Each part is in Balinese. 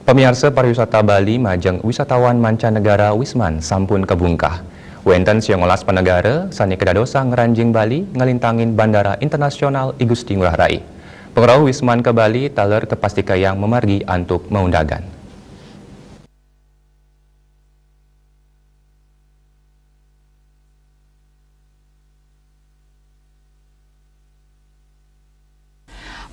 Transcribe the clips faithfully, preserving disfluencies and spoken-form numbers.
Pamiarsa, pariwisata Bali majeng wisatawan mancanegara Wisman sampun kabungkah. Wenten siangolas panegara sane kadadosan ngranjing Bali ngalintangin Bandara Internasional I Gusti Ngurah Rai. Pangrauh Wisman ka Bali taler kapastikayang mamargi antuk maundagan.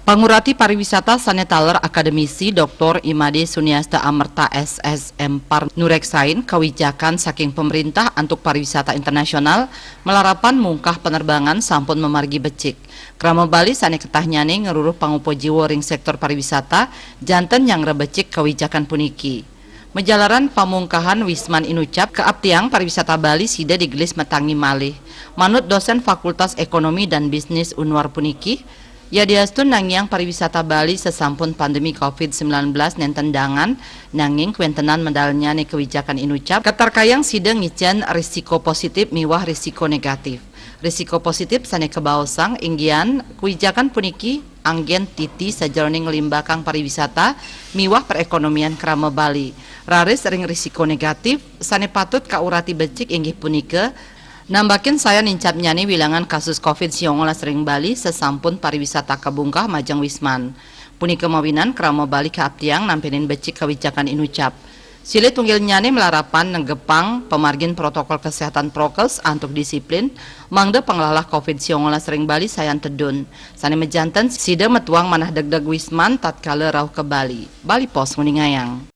Pangurati pariwisata sane taler akademisi Doktor Imade Suniasta Amerta S S M Par nureksain kawijakan saking pemerintah antuk pariwisata internasional malarapan mungkah penerbangan sampun mamargi becik. Krama Bali sane ketahnyane ngruruh pangupa jiwa ring sektor pariwisata janten nyanggra becik kawijakan puniki. Majalaran pamungkahan Wisman Inucap, kaaptiang pariwisata Bali sida digelis matangi malih. Manut dosen Fakultas Ekonomi dan Bisnis Unwar puniki, yadiastun nangiang pariwisata Bali sasampun pandemi covid sembilan belas nenten dangan, nanging kawentenan medalnyane kawijakan Inucap katarkayang sida ngicen risiko positif miwah risiko negatif. Risiko positif sane kabaosang inggian kawijakan puniki anggen titi sajeroning nglimbakang pariwisata miwah perekonomian krama Bali. Raris ring risiko negatif sane patut kaurati becik inggih punika nambakin sayan nincapnyane wilangan kasus covid siangolas ring Bali sasampun pariwisata kabungkah majeng Wisman. Punika mawinan krama Bali kaaptiang nampenin becik kawijakan Inucap. Silih tunggilnyane malarapan negepang pamargin protokol kesehatan prokes antuk disiplin, mangda panglalah covid siangolas ring Bali sayan tedun, sane majanten sida metuang manah degdeg Wisman tatkala rauh ka Bali. Bali Post nguningayang.